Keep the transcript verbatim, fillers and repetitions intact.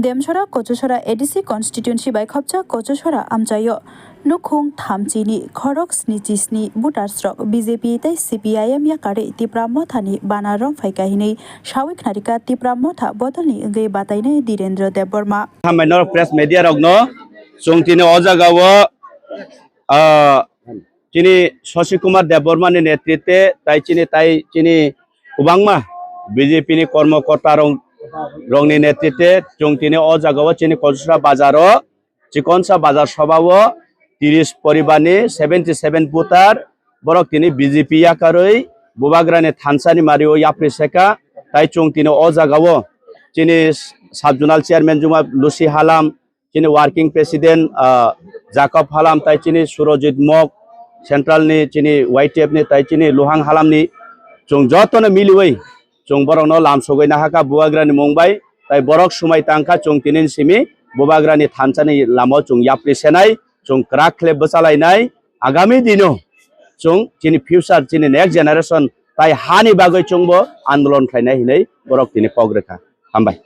Demsora Kochusora A D C constituency bai khopjak Kochusora amchaio nukhung thamchini khorok snichisni voters rok B J P tei C P I M yakarwi Tipra Mothani bana romphai kahinwi sawi khnarika Tipra Motha bodolni wngwi batainai Dhirendra Debbarma. Hambai norok press media rokno chwng tini o jagao, ah, chini Shashi Kumar Debbarma ni netritwe tai chini, tai chini kwbangma B J P ni kormo korta rok, rokni netritwe chwng tini o jagao chini Kochusora bazaro, Chikonsa bazar sobao tiris poribarni seventy seven voter borok tini B J P yakarwi Bubagrani thansani mario yapri seka, tai chwng tini o jagao chini sub zonal chairman Juma Lucy Halam, chini working president, ah, Jacob Halam, tai chini Surojit Mok, central ni chini Y T F ni, tai chini Luhang Halam ni, chwng jotono miliwi chwng borokno lam sogwi nahaka Bubagrani mung bai, tai borok sumai tangkha chwng tini simi Bubagrani thansani lamao chwng yapri senai, chwng kwrak khle bwchalainai, agami dino chwng chini future, chini next generation tai hani bagwi chwngbo andolon khlainai hinwi borok tini kok rwkha. Hambai.